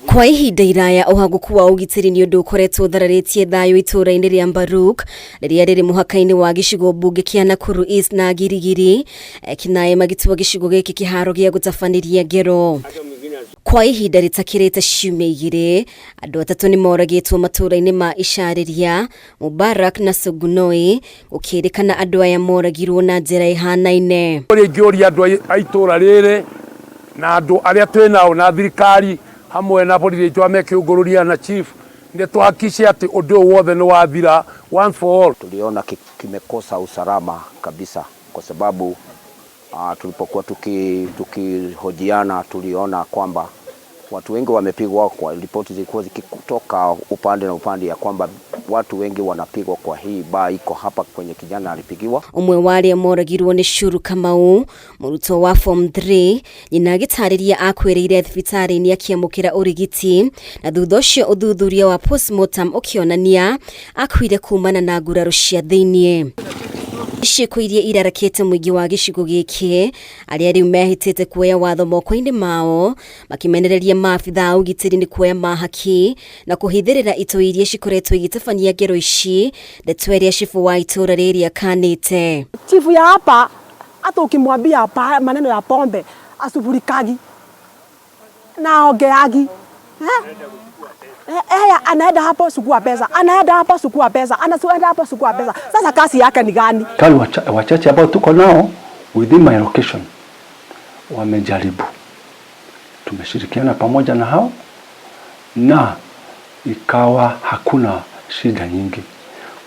Kwa ihinda iraya ũhagũku wa ũgitĩri nĩ ũndũ ũkoretwo ũthararĩtie thayũ itũũra-inĩ rĩa Mbaruk rĩrĩa rĩrĩ mũhaka-inĩ wa gĩcigo mbunge kĩa Nakuru East na Girigiri, ekinaĩ magĩtua gĩcigo gĩkĩ kĩharo gĩa gũtabanĩria ngero. Kwa ihinda rĩtakĩrĩte ciumia 2, andũ 3 nĩ moragĩtwo matũũra-inĩ ma Icarĩria, Mubarak na Sugunoi, gũkĩrĩkana andũ aya moragirwo na njĩra ĩhanaine. Ũrĩa ingĩũria andũ a itũũra rĩrĩ na andũ arĩa twĩ nao na thirikari hamwe na borithi aitũ a mekĩũngũrũria na chief, nĩ tuhakikishe atĩ ũndũ ũyũ wothe nĩ wathira once for all. Tuliona kimekosa usalama kabisa kwa sababu tulipokuwa tukihojiana tuliona kwamba watu wengi wamepigwa, kwa ripoti zilikuwa zikitoka upande na upande ya kwamba watu wengi wanapigwa kwa hii baa iko hapa kwenye kijana alipigiwa. Umwe wa arĩa moragirwo nĩ Shuru Kamau, mũrutwo wa form 3, nyina agĩtarĩria akwĩrĩire thibitarĩ-inĩ akĩamũkĩra ũrigiti, na thutha ũcio ũthuthuria wa postmortem ũkĩonania akuire kumana na nguraro cia thĩiniĩ. Ciĩko iria irarakĩte mũingĩ wa gĩcigo gĩkĩ arĩa rĩu mehĩtĩte kuoya watho moko-inĩ mao makĩmenereria maabitha a ũgitĩri nĩ kuoya mahaki na kũhithĩrĩra itoi iria cikoretwo igĩtabania ngero ici, ndeto ĩrĩa cibũ wa itũũra rĩrĩ akanĩte. Chifu ya hapa hata ukimwambia maneno ya pombe asubulikagi na ongeagi. Anaenda hapo chukua pesa, anaenda hapo chukua pesa, anaenda hapo chukua pesa. Sasa kazi yake ni gani? Kali wachache ambao tuko nao within my location wamejaribu, tumeshirikiana pamoja na hao na ikawa hakuna shida nyingi.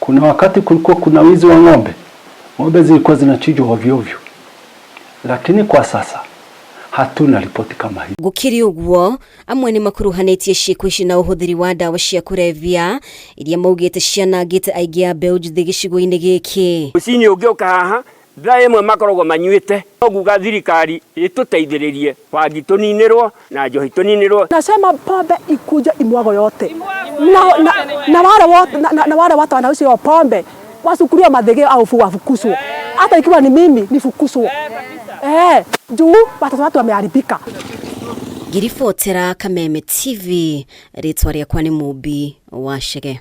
Kuna wakati kulikuwa kuna wizi wa ng'ombe, ng'ombe zilikuwa zinachinjwa ovyo ovyo, lakini kwa sasa hatuna ripoti kama hii. Gũkĩrĩ ũguo, amwe nĩ makuruhanĩtie ciĩko ici na ũhũthĩri wa ndawa cia kũrebia iria maugĩte cianangĩte aingĩ a mbeũ njĩthĩ gĩcigo-inĩ gĩkĩ. Rũcinĩ ũngĩũka haha thaa ĩmwe makoragwo manyuĩte, nguga thirikari ĩtũteithĩrĩrie bangi tũninĩrwo na njohi tũninĩrwo. Nasema pombe ikuje imwago yote na wale watu wanauza hiyo pombe wasukuliwe madhege au wafukuzwe. Hata ikiwa ni mimi nifukuzwe. Juu watoto watu wameharibika. Ngiribotera Kameme TV, rĩtwa rĩakwa nĩ Mũmbi wa Chege.